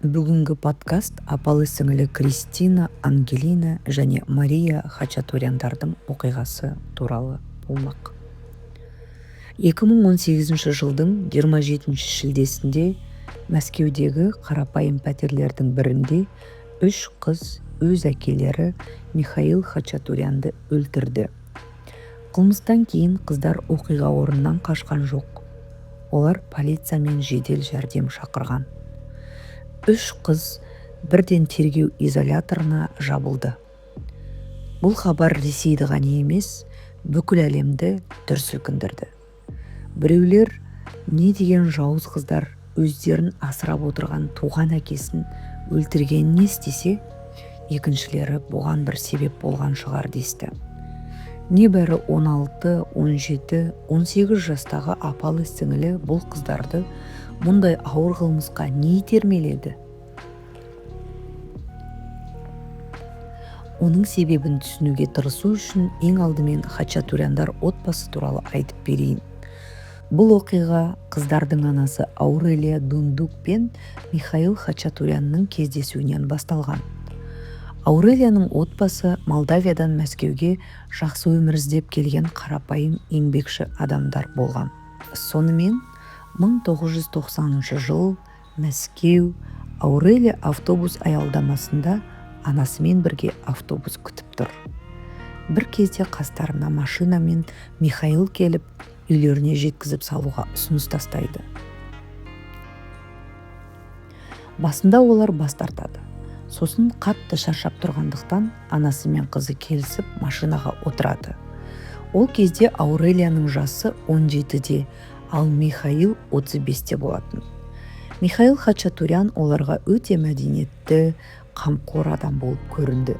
Бүгінгі подкаст апалы-сіңілі Кристина, Ангелина және Мария Хачатуряндардың оқиғасы туралы болмақ. 2018 жылдың 27 шілдесінде Мәскеудегі қарапайым пәтерлердің бірінде үш қыз өз әкелері Михаил Хачатурянды өлтірді. Қылмыстан кейін қыздар оқиға орнынан қашқан жоқ. Олар полиция мен жедел жәрдем шақырған. Үш қыз бірден тергеу изоляторына жабылды. Бұл хабар Ресейді ғана емес, бүкіл әлемді дүр сілкіндірді. Біреулер не деген жауыз қыздар өздерін асырап отырған туған әкесін өлтіргенін не істесе, екіншілері бұған бір себеп болған шығар десті. Небәрі 16, 17, 18 жастағы апалы сіңілі бұл қыздарды мұндай ауыр қылмысқа не итермеледі? Оның себебін түсінуге тырысу үшін ең алдымен Хачатуряндар отбасы туралы айтып берейін. Бұл оқиға қыздардың анасы Аурелия Дундук пен Михаил Хачатурянның кездесуінен басталған. Аурелияның отбасы Молдавиядан Мәскеуге жақсы өмір іздеп келген қарапайым еңбекші адамдар болған. Сонымен 1990 жыл Мәскеу, Аурелия автобус аялдамасында анасымен бірге автобус күтіп тұр. Бір кезде қастарына машинамен Михаил келіп, үйлеріне жеткізіп салуға ұсыныс тастайды. Басында олар бас тартады. Сосын қатты шаршап тұрғандықтан анасы мен қызы келісіп машинаға отырады. Ол кезде Аурелияның жасы 17-де, ал Михаил 35-те болатын. Михаил Хачатурян оларға өте мәдениетті, қамқор адам болып көрінді.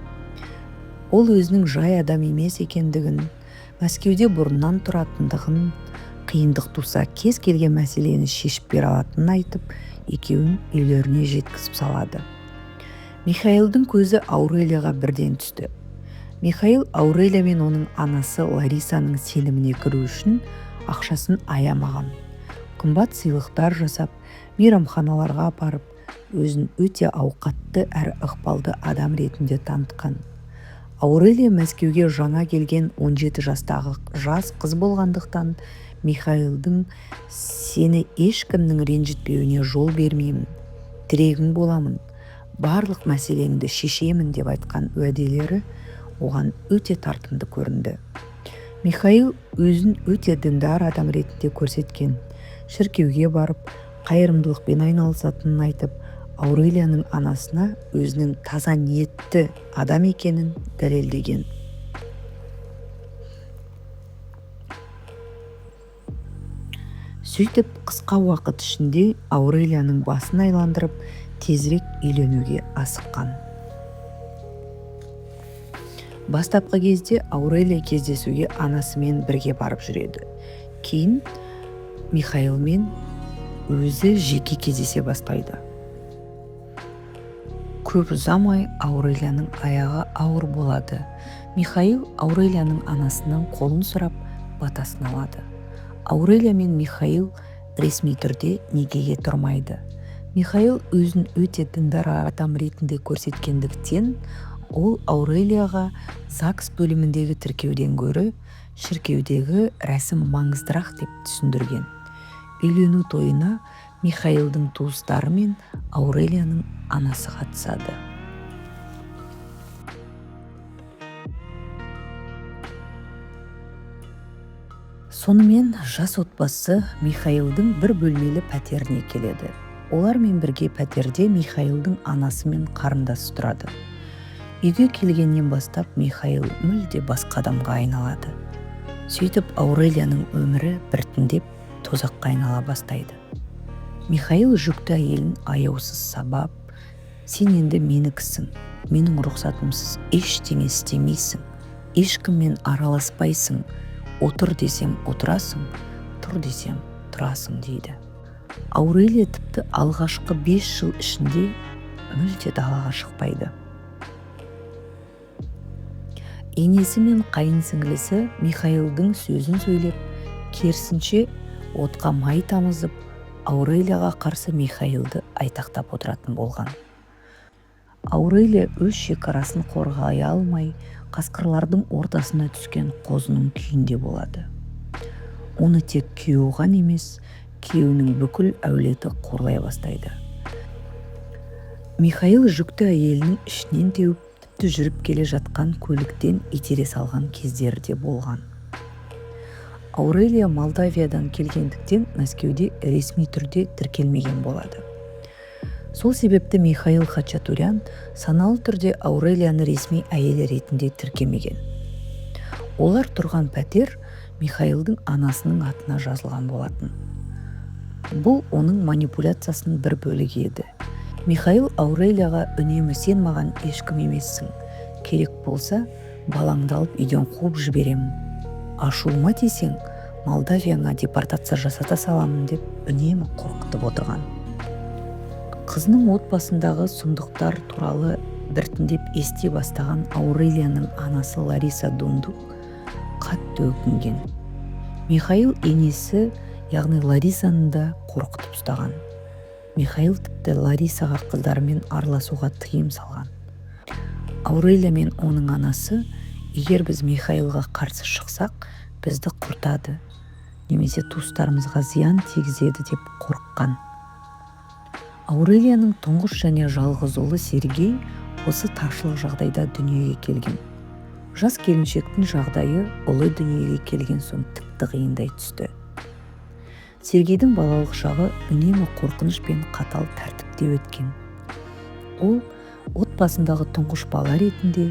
Ол өзінің жай адам емес екендігін, Мәскеуде бұрыннан тұратындығын, қиындық туса кез келген мәселені шешіп бере алатынын айтып, екеуін үйлеріне жеткізіп салады. Михаилдың көзі Аурелияға бірден түсті. Михаил Аурелия мен оның анасы Ларисаның сеніміне кіру үшін ақшасын аямаған. Қымбат сыйлықтар жасап, мейрамханаларға апарып, өзін өте ауқатты әрі ықпалды адам ретінде танытқан. Аурелия Мәскеуге жаңа келген 17 жастағы жас қыз болғандықтан Михаилдың сені ешкімнің ренжітпеуіне жол бермеймін, тірегің боламын, барлық мәселеңді шешемін деп айтқан уәделері оған өте тартымды көрінді. Михаил өзін өте діндар адам ретінде көрсеткен, шіркеуге барып, қайырымдылықпен айналысатынын айтып, Аурелияның анасына өзінің таза ниетті адам екенін дәлелдеген. Сөйтіп, қысқа уақыт ішінде Аурелияның басын айландырып, тезірек үйленуге асыққан. Бастапқы кезде Аурелия кездесуге анасымен бірге барып жүреді. Кейін Михаилмен өзі жеке кездесе бастайды. Көп ұзамай Аурелияның аяғы ауыр болады. Михаил Аурелияның анасынан қолын сұрап, батасын алады. Аурелия мен Михаил ресми түрде некеге тұрмайды. Михаил өзін өте діндар адам ретінде көрсеткендіктен, ол Аурелияға ЗАГС бөліміндегі тіркеуден гөрі шіркеудегі рәсім маңыздырақ деп түсіндірген. Үйлену тойына Михаилдың туыстары мен Аурелияның анасы қатысады. Сонымен жас отбасы Михаилдың бір бөлмелі пәтеріне келеді. Олармен бірге пәтерде Михаилдың анасы мен қарындасы тұрады. Үйге келгеннен бастап Михаил мүлде басқа адамға айналады. Сөйтіп Аурелияның өмірі біртіндеп тозаққа айнала бастайды. Михаил жүкті әйелін аяусыз сабап, сен енді менікісің, менің рұқсатымсыз ештеңе істемейсің, ешкіммен араласпайсың, отыр десем отырасың, тұр десем тұрасың дейді. Аурелия тіпті алғашқы 5 жыл ішінде мүлде далаға шықпайды. Енесі мен қайын сіңлісі Михаилдың сөзін сөйлеп, керісінше отқа май тамызып, Аурелияға қарсы Михаилды айтақтап отыратын болған. Аурелия өз шекарасын қорғай алмай, қасқырлардың ортасына түскен қозының күйінде болады. Оны тек күйеуі ғана емес, күйеуінің бүкіл әулеті қорлай бастайды. Михаил жүкті әйелінің ішінен теуіп, тіпті жүріп келе жатқан көліктен итере салған кездері де болған. Аурелия Молдавиядан келгендіктен Мәскеуде ресми түрде тіркелмеген болады. Сол себепті Михаил Хачатурян саналы түрде Аурелияны ресми әйелі ретінде тіркемеген. Олар тұрған пәтер Михаилдың анасының атына жазылған болатын. Бұл оның манипуляциясының бір бөлігі еді. Михаил Аурелияға үнемі сен маған ешкім емессің, керек болса балаңды алып үйден қуып жіберемін, ашуыма тисең Молдавияңа депортация жасата саламын деп үнемі қорқытып отырған. Қызының отбасындағы сұмдықтар туралы біртіндеп ести бастаған Аурелияның анасы Лариса Дундук қатты өкінген. Михаил енесі, яғни Ларисаны да қорқытып ұстаған. Михаил тіпті Ларисаға қыздарымен араласуға тыйым салған. Аурелия мен оның анасы, егер біз Михаилға қарсы шықсақ, бізді құртады, немесе туыстарымызға зиян тигізеді деп қорыққан. Аурелияның тұңғыш және жалғыз ұлы Сергей осы таршылық жағдайда дүниеге келген. Жас келіншектің жағдайы ұлы дүниеге келген соң тіпті қиындай түсті. Сергейдің балалық шағы үнемі қорқыныш пен қатал тәртіпте өткен. Ол отбасындағы тұңғыш бала ретінде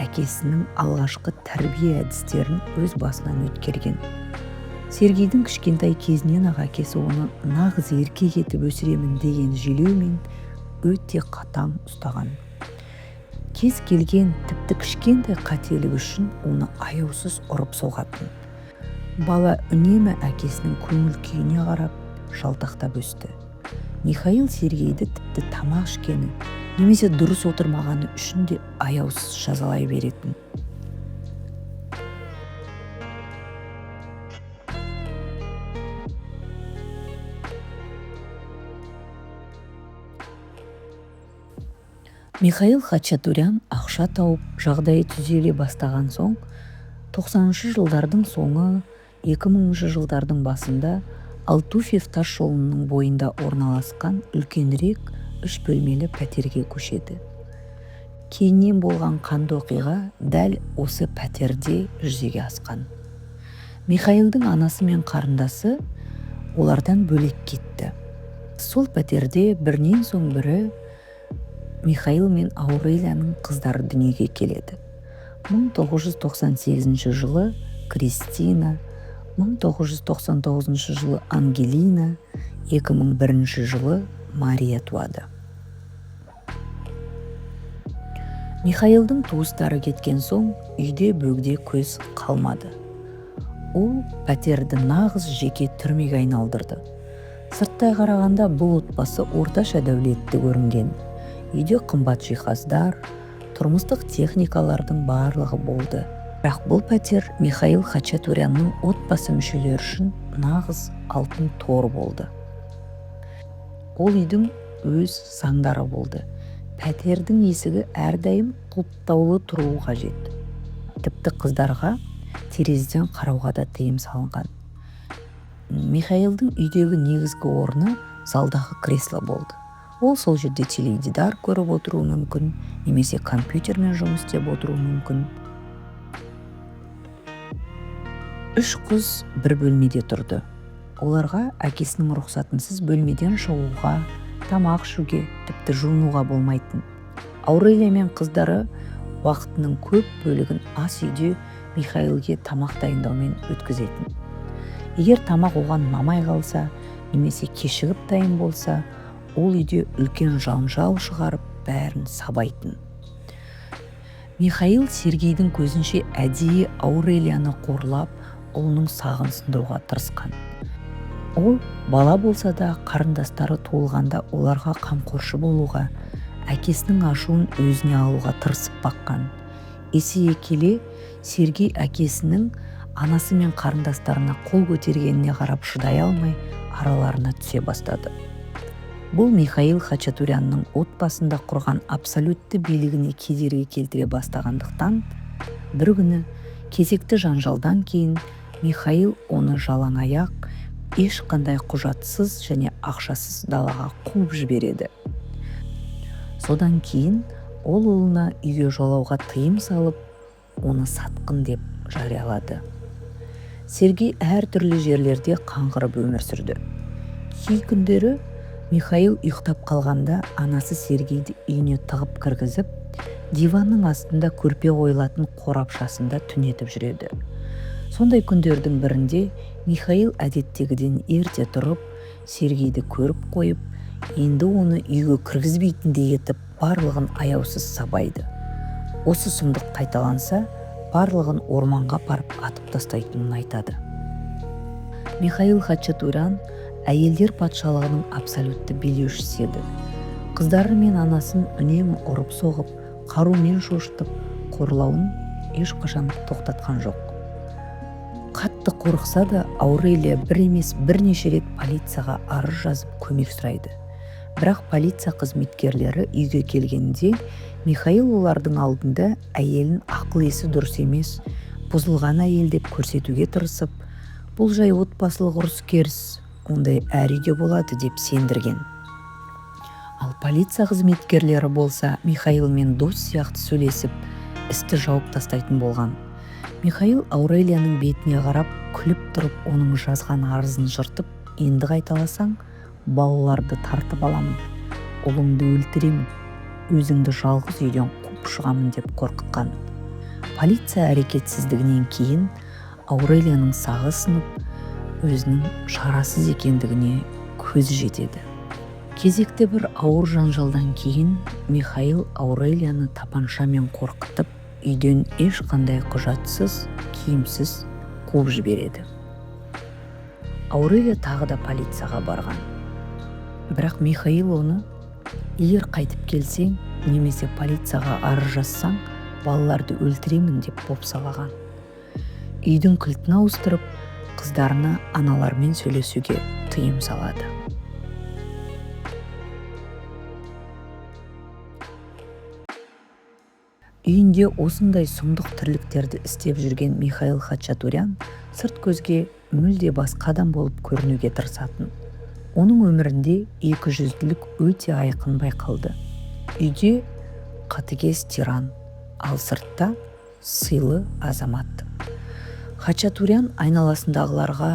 әкесінің алғашқы тәрбие әдістерін өз басынан өткерген. Сергейдің кішкентай кезінен-ақ әкесі оны нағыз еркек етіп өсіремін деген желеумен өте қатаң ұстаған. Кез келген тіпті кішкентай қателік үшін оны аяусыз ұрып соғатын. Бала үнемі әкесінің көңіл күйіне қарап жалтақтап өсті. Михаил Сергейді тіпті тамақ ішкені немесе дұрыс отырмағаны үшін де аяусыз жазалай беретін. Михаил Хачатурян ақша тауып, жағдайы түзеле бастаған соң, 90-шы жылдардың соңы, 2000-шы жылдардың басында Алтуфьев тас жолының бойында орналасқан үлкенірек үш бөлмелі пәтерге көшеді. Кейіннен болған қанды оқиға дәл осы пәтерде жүзеге асқан. Михаилдың анасы мен қарындасы олардан бөлек кетті. Сол пәтерде бірінен соң бірі Михаил мен Аурелияның қыздары дүниеге келеді. 1998 жылы Кристина, 1999 жылы Ангелина, 2001 жылы Мария туады. Михаилдың туыстары кеткен соң үйде бөгде көз қалмады. Ол пәтерді нағыз жеке түрмеге айналдырды. Сырттай қарағанда бұл отбасы орташа дәулетті көрінген. Үйде қымбат жиһаздар, тұрмыстық техникалардың барлығы болды. Бірақ бұл пәтер Михаил Хачатурянның отбасы мүшелері үшін нағыз алтын тор болды. Ол үйдің өз заңдары болды. Пәтердің есігі әрдайым құлыптаулы тұруы қажет. Тіпті қыздарға терезеден қарауға да тыйым салынған. Михаилдың үйдегі негізгі орны залдағы кресло болды. Ол сол жерде теледидар көріп отыруы мүмкін, немесе компьютермен жұмыс істеп отыруы мүмкін. Үш қыз бір бөлмеде тұрды. Оларға әкесінің рұқсатынсыз бөлмеден шығуға, тамақ ішуге, тіпті жуынуға болмайтын. Аурелия мен қыздары уақытының көп бөлігін ас үйде Михаилге тамақ дайындаумен өткізетін. Егер тамақ оған ұнамай қалса, немесе кешігіп дайын болса, ол үйде үлкен жанжал шығарып, бәрін сабайтын. Михаил Сергейдің көзінше әдейі Аурелияны қорлап, ұлының сағын сындыруға тырысқан. Ол бала болса да қарындастары туылғанда оларға қамқоршы болуға, әкесінің ашуын өзіне алуға тырысып баққан. Есейе келе Сергей әкесінің анасы мен қарындастарына қол көтергеніне қарап шыдай алмай, араларына түсе бастады. Бұл Михаил Хачатурянның отбасында құрған абсолютті билігіне кедергі келтіре бастағандықтан, бір күні кезекті жанжалдан кейін Михаил оны жалаң аяқ, ешқандай құжатсыз және ақшасыз далаға қуып жібереді. Содан кейін ол ұлына үйге жолауға тыйым салып, оны сатқын деп жариялады. Сергей әртүрлі жерлерде қаңғырып өмір сүрді. Кей күндері Михаил ұйықтап қалғанда анасы Сергейді үйіне тығып кіргізіп, диванның астында көрпе қойылатын қорапшасында түнетіп жүреді. Сондай күндердің бірінде Михаил әдеттегіден ерте тұрып, Сергейді көріп қойып, енді оны үйге кіргізбейтіндей етіп барлығын аяусыз сабайды. Осы сұмдық қайталанса, барлығын орманға апарып атып тастайтынын айтады. Михаил Хачатурян әйелдер патшалығының абсолютті билеушісі еді. Қыздары мен анасын үнемі ұрып-соғып, қарумен шошытып, қорлауын ешқашан тоқтатқан жоқ. Қатты қорықса да, Аурелия бір емес бірнеше рет полицияға арыз жазып көмек сұрайды. Бірақ полиция қызметкерлері үйге келгенде Михаил олардың алдында әйелін ақыл-есі дұрыс емес, бұзылған әйел деп көрсетуге тырысып, бұл жай отбасылық ұрыс-керіс, ондай әр үйде болады деп сендірген. Ал полиция қызметкерлері болса, Михаилмен дос сияқты сөйлесіп, істі жауып тастайтын болған. Михаил Аурелияның бетіне қарап, күліп тұрып, оның жазған арызын жыртып, енді қайталасаң, балаларды тартып аламын, ұлыңды өлтіремін, өзіңді жалғыз үйден қуып шығамын деп қорқытқан. Полиция әрекетсіздігінен кейін Аурелияның сағы сынып, өзінің шарасыз екендігіне көзі жетеді. Кезекті бір ауыр жанжалдан кейін Михаил Аурелияны тапаншамен қорқытып, үйден ешқандай құжатсыз, киімсіз қуып жібереді. Аурелия тағы да полицияға барған. Бірақ Михаил оны, егер қайтып келсең, немесе полицияға арыз жазсаң, балаларды өлтіремін деп бопсалаған. Үйдің кілтін ауыстырып, қыздарына аналармен сөйлесуге тыйым салады. Үйінде осындай сұмдық тірліктерді істеп жүрген Михаил Хачатурян сырт көзге мүлде басқа адам болып көрінуге тырысатын. Оның өмірінде екіжүзділік өте айқын байқалды. Үйде қатыгез тиран, ал сыртта сыйлы азамат. Хачатурян айналасындағыларға,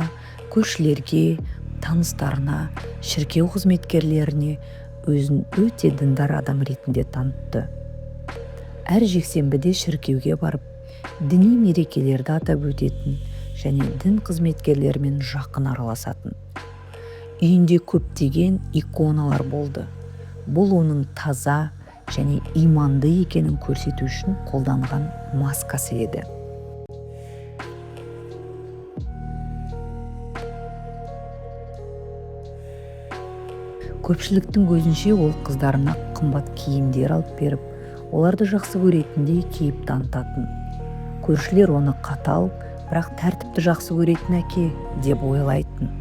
көршілерге, таныстарына, шіркеу қызметкерлеріне өзін өте діндар адам ретінде танытты. Әр жексенбіде шіркеуге барып, діни мерекелерді атап өтетін және дін қызметкерлерімен жақын араласатын. Үйінде көптеген иконалар болды. Бұл оның таза және иманды екенін көрсету үшін қолданған маскасы еді. Көпшіліктің көзінше ол қыздарына қымбат киімдер алып беріп, оларды жақсы көретіндей кейіп танытатын. Көршілер оны қатал, бірақ тәртіпті жақсы көретін әке деп ойлайтын.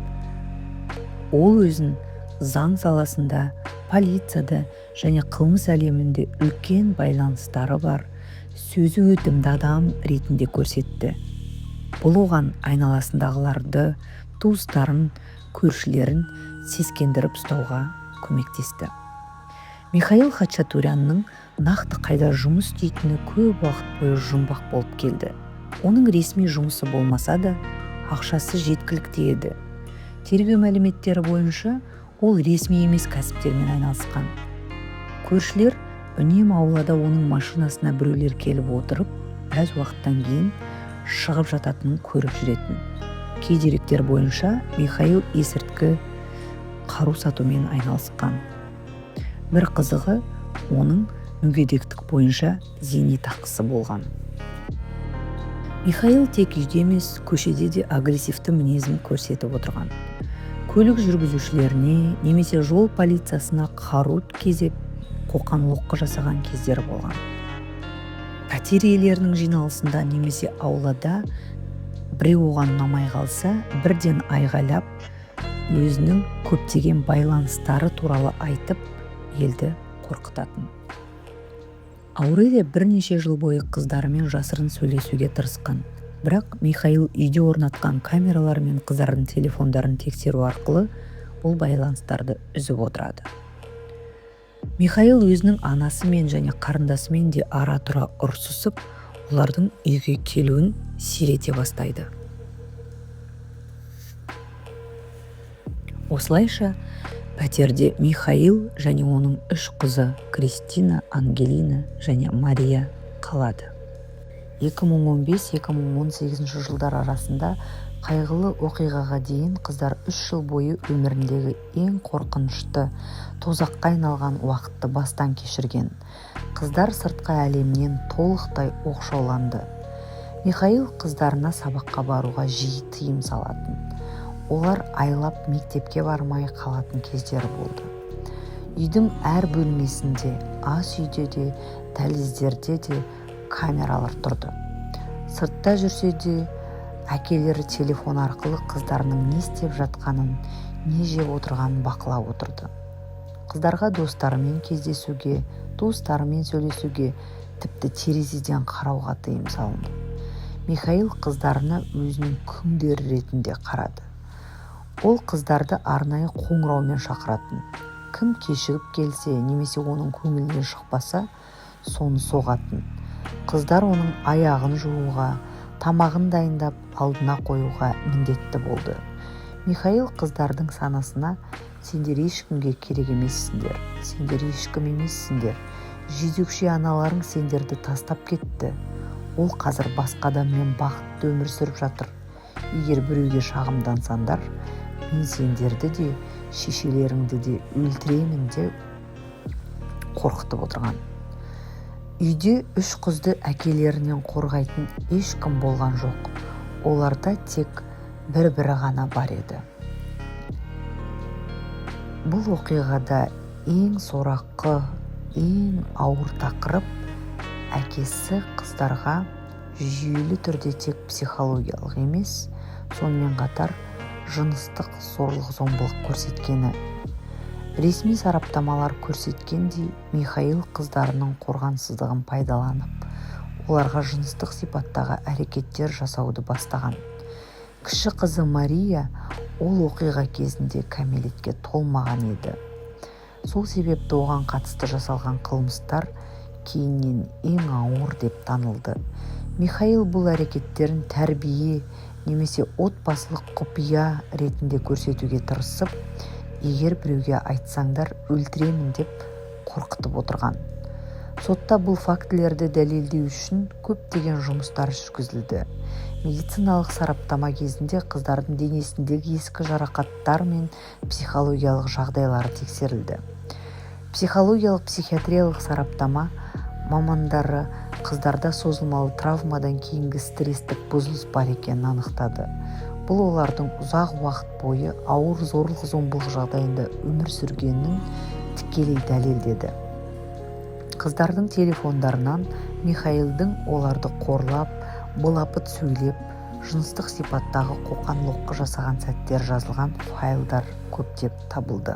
Ол өзін заң саласында, полицияда және қылмыс әлемінде үлкен байланыстары бар, сөзі өтімді адам ретінде көрсетті. Бұл оған айналасындағыларды, туыстарын, көршілерін сескендіріп ұстауға көмектесті. Михаил Хачатурянның нақты қайда жұмыс істейтіні көп уақыт бойы жұмбақ болып келді. Оның ресми жұмысы болмаса да, ақшасы жеткілікті еді. Тергеу мәліметтері бойынша ол ресми емес кәсіптермен айналысқан. Көршілер үнемі аулада оның машинасына біреулер келіп отырып, біраз уақыттан кейін шығып жататынын көріп жүретін. Кей деректер бойынша Михаил есірткі қару сатумен айналысқан. Бір қызығы, оның мүгедектік бойынша зейнетақысы болған. Михаил тек үйде емес, көшеде де агрессивті мінезін көрсетіп отырған. Көлік жүргізушілеріне немесе жол полициясына қару кезеп, қоқан-лоққы жасаған кездері болған. Пәтер иелерінің жиналысында немесе аулада біреу оған ұнамай қалса, бірден айғайлап, Өзінің көптеген байланыстары туралы айтып, елді қорқытатын. Аурелия бірнеше жыл бойы қыздарымен жасырын сөйлесуге тырысқан. Бірақ Михаил үйде орнатқан камералар мен қыздардың телефондарын тексеру арқылы бұл байланыстарды үзіп отырады. Михаил өзінің анасымен және қарындасымен де ара-тұра ұрсысып, олардың үйге келуін сирете бастайды. Осылайша пәтерде Михаил және оның үш қызы Кристина, Ангелина және Мария қалады. 2015-2018 жылдар арасында қайғылы оқиғаға дейін қыздар 3 жыл бойы өміріндегі ең қорқынышты, тозаққа айналған уақытты бастан кешірген. Қыздар сыртқы әлемнен толықтай оқшауланды. Михаил қыздарына сабаққа баруға жиі тыйым салатын. Олар айлап мектепке бармай қалатын кездері болды. Үйдің әр бөлмесінде, ас үйде де, дәліздерде де камералар тұрды. Сыртта жүрсе де, әкелері телефон арқылы қыздарының не істеп жатқанын, не жеп отырғанын бақылап отырды. Қыздарға достарымен кездесуге, туыстарымен сөйлесуге, тіпті терезеден қарауға тыйым салынды. Михаил қыздарына өзінің күңдері ретінде қарады. Ол қыздарды арнайы қоңыраумен шақыратын. Кім кешігіп келсе, немесе оның көңілінен шықпаса, соны соғатын. Қыздар оның аяғын жууға, тамағын дайындап, алдына қоюға міндетті болды. Михаил қыздардың санасына: сендер ешкімге керек емессіңдер, сендер ешкім емессіңдер, жезөкше аналарың сендерді тастап кетті, ол қазір басқа адаммен бақытты өмір сүріп жатыр. Егер біреуге шағымдансаңдар, мен сендерді де, шешелеріңді де өлтіремін деп қорқытып отырған. Үйде үш қызды әкелерінен қорғайтын ешкім болған жоқ. Оларда тек бір-бірі ғана бар еді. Бұл оқиғада ең сорақы, ең ауыр тақырып әкесі қыздарға жүйелі түрде тек психологиялық емес, сонымен қатар жыныстық зорлық-зомбылық көрсеткені. Ресми сараптамалар көрсеткендей, Михаил қыздарының қорғансыздығын пайдаланып, оларға жыныстық сипаттағы әрекеттер жасауды бастаған. Кіші қызы Мария ол оқиға кезінде кәмелетке толмаған еді. Сол себепті оған қатысты жасалған қылмыстар кейіннен ең ауыр деп танылды. Михаил бұл әрекеттерін тәрбие немесе отбасылық құпия ретінде көрсетуге тырысып, егер біреуге айтсаңдар өлтіремін деп қорқытып отырған. Сотта бұл фактілерді дәлелдеу үшін көптеген жұмыстар жүргізілді. Медициналық сараптама кезінде қыздардың денесіндегі ескі жарақаттар мен психологиялық жағдайлары тексерілді. Психологиялық психиатриялық сараптама мамандары қыздарда созылмалы травмадан кейінгі стресстік бұзылыс бар екенін анықтады. Бұл олардың ұзақ уақыт бойы ауыр зорлық-зомбылық жағдайында өмір сүргенін тікелей дәлелдеді. Қыздардың телефондарынан Михаилдың оларды қорлап, былапыт сөйлеп, жыныстық сипаттағы қоқан-лоққы жасаған сәттер жазылған файлдар көптеп табылды.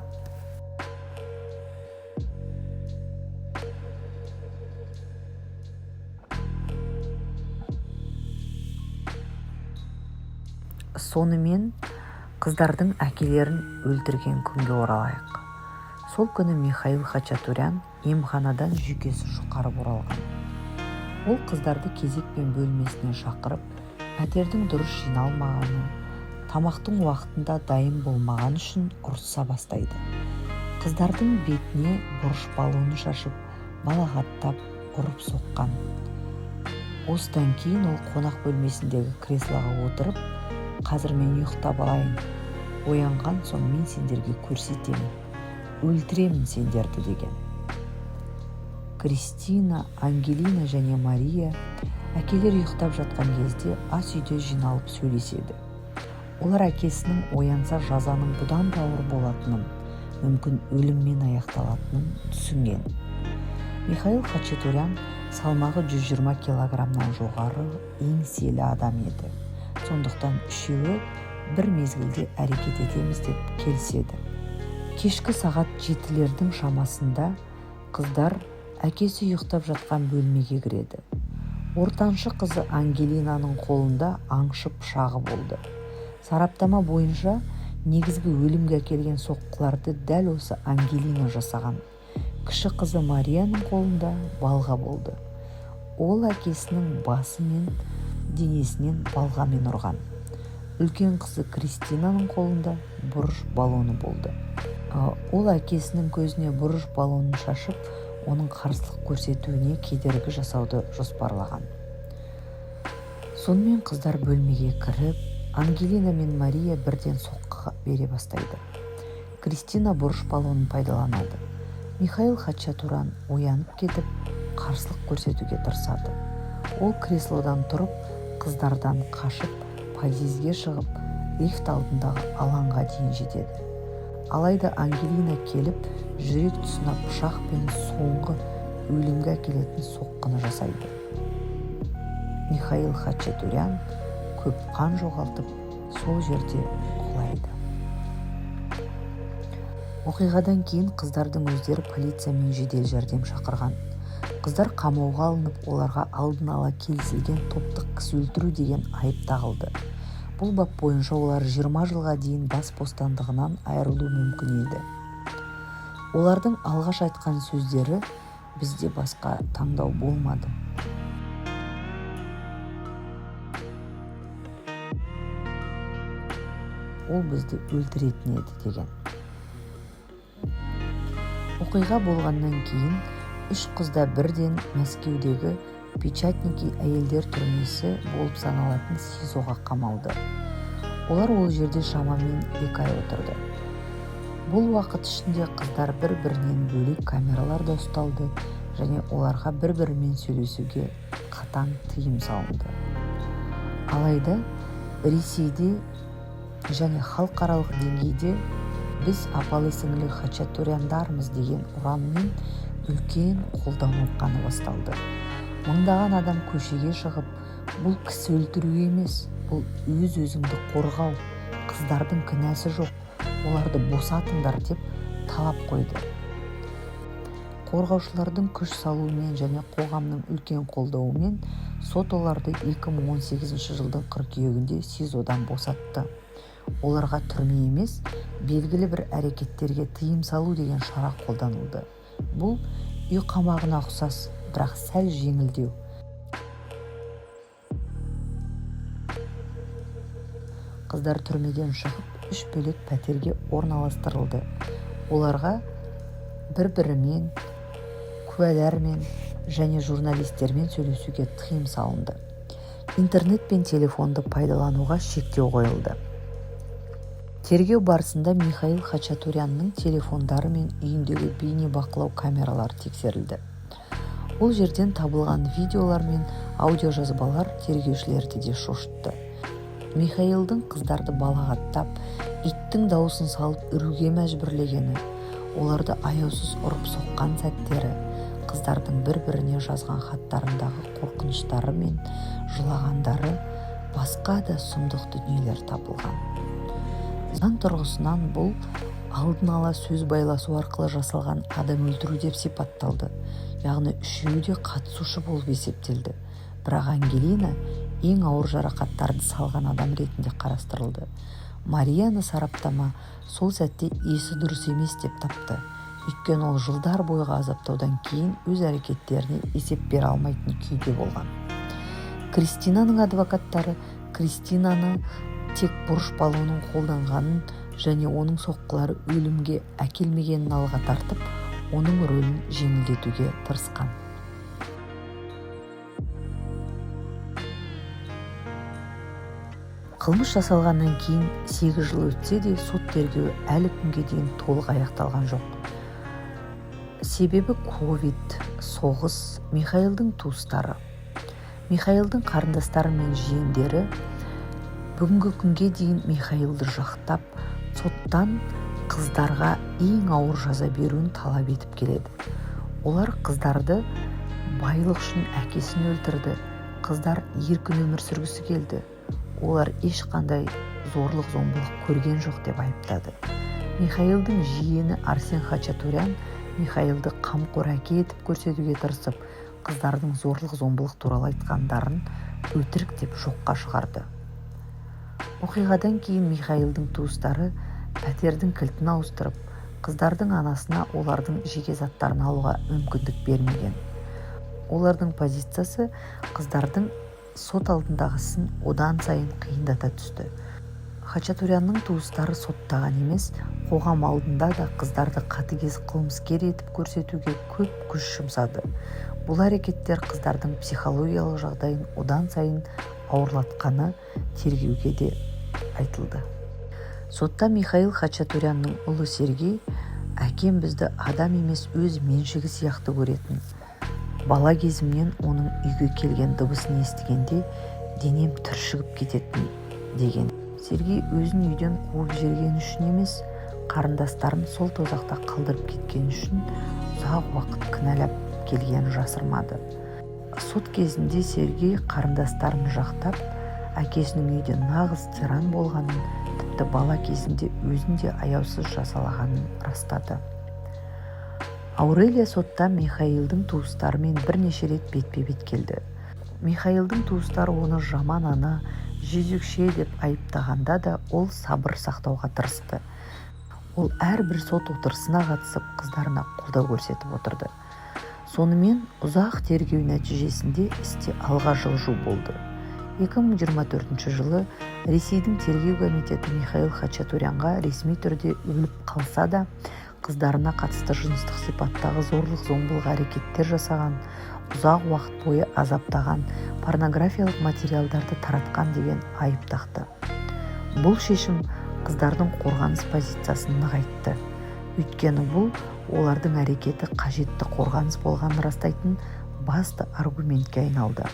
Сонымен қыздардың әкелерін өлтірген күнге оралайық. Сол күні Михаил Хачатурян емханадан жүйкесі жұқарып оралған. Ол қыздарды кезекпен бөлмесіне шақырып, пәтердің дұрыс жиналмағаны, тамақтың уақытында дайын болмағаны үшін ұрыса бастайды. Қыздардың бетіне бұрыш баллонын шашып, балағаттап, ұрып соққан. Осыдан кейін ол қонақ бөлмесіндегі креслоға отырып, қазір мен ұйықтап алайын, оянған соң мен сендерге көрсетемін, өлтіремін сендерді деген. Кристина, Ангелина және Мария әкелер ұйықтап жатқан кезде ас үйде жиналып сөйлеседі. Олар әкесінің оянса жазаның бұдан да ауыр болатынын, мүмкін өліммен аяқталатынын түсінген. Михаил Хачатурян салмағы 120 килограммнан жоғары еңселі адам еді. Сондықтан үшеуі бір мезгілде әрекет етеміз деп келіседі. Кешкі сағат 7-лердің шамасында қыздар әкесі ұйықтап жатқан бөлмеге кіреді. Ортаншы қызы Ангелинаның қолында аңшы пышағы болды. Сараптама бойынша негізгі өлімге әкелген соққыларды дәл осы Ангелина жасаған. Кіші қызы Марияның қолында балға болды. Ол әкесінің басы мен денесінен балғамен ұрған. Үлкен қызы Кристинаның қолында бұрыш баллоны болды. Ол әкесінің көзіне бұрыш баллонын шашып, оның қарсылық көрсетуіне кедергі жасауды жоспарлаған. Сонымен қыздар бөлмеге кіріп, Ангелина мен Мария бірден соққы бере бастайды. Кристина бұрыш баллонын пайдаланады. Михаил Хачатурян оянып кетіп, қарсылық көрсетуге тырысады. Ол креслодан тұрып, қыздардан қашып, подъезге шығып, лифт алдындағы алаңға дейін жетеді. Алайда Ангелина келіп, жүрек тұсына пышақпен соңғы өлімге әкелетін соққыны жасайды. Михаил Хачатурян көп қан жоғалтып, сол жерде құлайды. Оқиғадан кейін қыздардың өздері полиция мен жедел жәрдем шақырған. Қыздар қамауға алынып, оларға алдын ала келісілген топтық кісі өлтіру деген айып тағылды. Бұл бап бойынша олар 20 жылға дейін бас бостандығынан айырылуы мүмкін еді. Олардың алғаш айтқан сөздері: «Бізде басқа таңдау болмады. Ол бізді өлтіретін еді», – деген. Оқиға болғаннан кейін үш қыз да бірден Мәскеудегі Печатники әйелдер түрмесі болып саналатын СИЗОға қамалды. Олар ол жерде шамамен 2 ай отырды. Бұл уақыт ішінде қыздар бір-бірінен бөлек камераларда ұсталды және оларға бір-бірімен сөйлесуге қатаң тыйым салынды. Алайда Ресейде және халықаралық деңгейде «Біз апалы-сіңлі Хачатуряндармыз» деген ұранмен үлкен қолдау науқаны басталды. Мыңдаған адам көшеге шығып, «Бұл кісі өлтіру емес, бұл өз-өзіңді қорғау, қыздардың кінәсі жоқ, оларды босатыңдар» деп талап қойды. Қорғаушылардың күш салуымен және қоғамның үлкен қолдауымен сот оларды 2018 жылдың қыркүйегінде СИЗОдан босатты. Оларға түрме емес, белгілі бір әрекеттерге тыйым салу деген шара қолданылды. Бұл үй қамағына ұқсас, бірақ сәл жеңілдеу. Қыздар түрмеден шығып, үш бөлек пәтерге орналастырылды. Оларға бір-бірімен, куәлармен және журналистермен сөйлесуге тыйым салынды. Интернет пен телефонды пайдалануға шектеу қойылды. Тергеу барысында Михаил Хачатурянның телефондары мен үйіндегі бейнебақылау камералары тексерілді. Ол жерден табылған видеолар мен аудиожазбалар тергеушілерді де шошытты. Михаилдың қыздарды балағаттап, иттің дауысын салып үруге мәжбүрлегені, оларды аяусыз ұрып соққан сәттері, қыздардың бір-біріне жазған хаттарындағы қорқыныштары мен жылағандары, басқа да сұмдық дүниелер табылған. Заң тұрғысынан бұл алдын ала сөз байласу арқылы жасалған адам өлтіру деп сипатталды. Яғни үшеуі де қатысушы болып есептелді. Бірақ Ангелина ең ауыр жарақаттарды салған адам ретінде қарастырылды. Марияны сараптама сол сәтте есі дұрыс емес деп тапты. Өйткені ол жылдар бойғы азаптаудан кейін өз әрекеттеріне есеп бере алмайтын күйде болған. Кристинаның адвокаттары Кристинаны тек бұрыш баллонын қолданғанын және оның соққылары өлімге әкелмегенін алға тартып, оның рөлін жеңілдетуге тырысқан. Қылмыс жасалғаннан кейін 8 жыл өтсе де, сот тергеуі әлі күнге дейін толық аяқталған жоқ. Себебі ковид, соғыс, Михаилдың туыстары. Михаилдың қарындастары мен жиендері бүгінгі күнге дейін Михаилды жақтап, соттан қыздарға ең ауыр жаза беруін талап етіп келеді. Олар қыздарды байлық үшін әкесін өлтірді, қыздар еркін өмір сүргісі келді. Олар ешқандай зорлық-зомбылық көрген жоқ деп айыптады. Михаилдың жиені Арсен Хачатурян Михаилды қамқор әке етіп көрсетуге тырысып, қыздардың зорлық-зомбылық туралы айтқандарын өтірік деп жоққа шығарды. Оқиғадан кейін Михаилдың туыстары пәтердің кілтін ауыстырып, қыздардың анасына олардың жеке заттарын алуға мүмкіндік бермеген. Олардың позициясы қыздардың сот алдындағы ісін одан сайын қиындата түсті. Хачатурянның туыстары сотта ғана емес, қоғам алдында да қыздарды қатыгез қылмыскер етіп көрсетуге көп күш жұмсады. Бұл әрекеттер қыздардың психологиялық жағдайын одан сайын ауырлатқаны тергеуге де айтылды. Сотта Михаил Хачатурянның ұлы Сергей: «Әкем бізді адам емес, өз меншігі сияқты көретін. Бала кезімнен оның үйге келген дыбысын естігенде денем түршігіп кететін», – деген. Сергей өзін үйден қуып жібергені үшін емес, қарындастарын сол тозақта қалдырып кеткені үшін ұзақ уақыт кінәлап келгенін жасырмады. Сот кезінде Сергей қарындастарын жақтап, әкесінің үйде нағыз тиран болғанын, тіпті бала кезінде өзін де аяусыз жазалағанын растады. Аурелия сотта Михаилдың туыстарымен бірнеше рет бетпе-бет келді. Михаилдың туыстары оны жаман ана, жезөкше деп айыптағанда да, ол сабыр сақтауға тырысты. Ол әрбір сот отырысына қатысып, қыздарына қолдау көрсетіп отырды. Сонымен, ұзақ тергеу нәтижесінде істе алға жылжу болды. 2024 жылы Ресейдің тергеу комитеті Михаил Хачатурянға ресми түрде өліп қалса да, қыздарына қатысты жыныстық сипаттағы зорлық-зомбылық әрекеттер жасаған, ұзақ уақыт бойы азаптаған, порнографиялық материалдарды таратқан деген айып тақты. Бұл шешім қыздардың қорғаныс позициясын нығайтты, өйткені бұл олардың әрекеті қажетті қорғаныс болғанын растайтын басты аргументке айналды.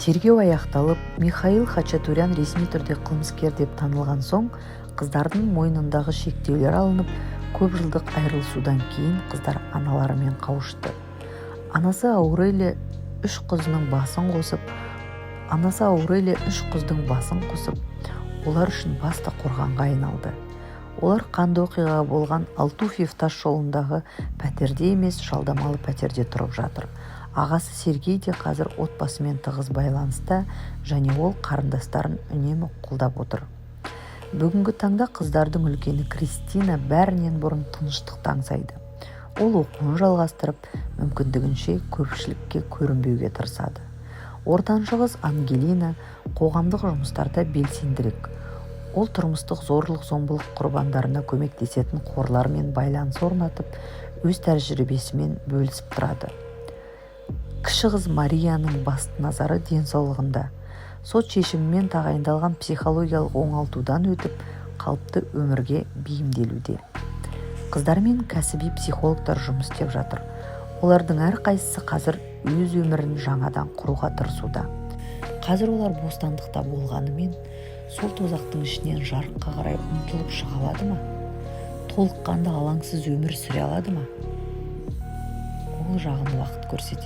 Тергеу аяқталып, Михаил Хачатурян ресми түрде қылмыскер деп танылған соң, қыздардың мойнындағы шектеулер алынып, көп жылдық айырылысудан кейін қыздар аналарымен қауышты. Анасы Аурелия үш қыздың басын қосып, олар үшін басты қорғанға айналды. Олар қанды оқиға болған Алтуфьев тас жолындағы пәтерде емес, жалдамалы пәтерде тұрып жатыр. Ағасы Сергей де қазір отбасымен тығыз байланыста және ол қарындастарын үнемі қолдап отыр. Бүгінгі таңда қыздардың үлкені Кристина бәрінен бұрын тыныштықты аңсайды. Ол оқуын жалғастырып, мүмкіндігінше көпшілікке көрінбеуге тырысады. Ортаншы қыз Ангелина қоғамдық жұмыстарда белсендірек. Ол тұрмыстық зорлық-зомбылық құрбандарына көмектесетін қорлармен байланыс орнатып, өз тәжірибесімен бөлісіп тұрады. Кіші қыз Марияның басты назары денсаулығында. Сот шешімімен тағайындалған психологиялық оңалтудан өтіп, қалыпты өмірге бейімделуде. Қыздармен кәсіби психологтар жұмыс істеп жатыр. Олардың әрқайсысы қазір өз өмірін жаңадан құруға тырысуда. Қазір олар бостандықта болғанымен, сол тозақтың ішінен жарыққа қарай ұмтылып шыға алады ма? Толыққанды алаңсыз өмір сүре алады ма? Ол жағын уақыт көрсетеді.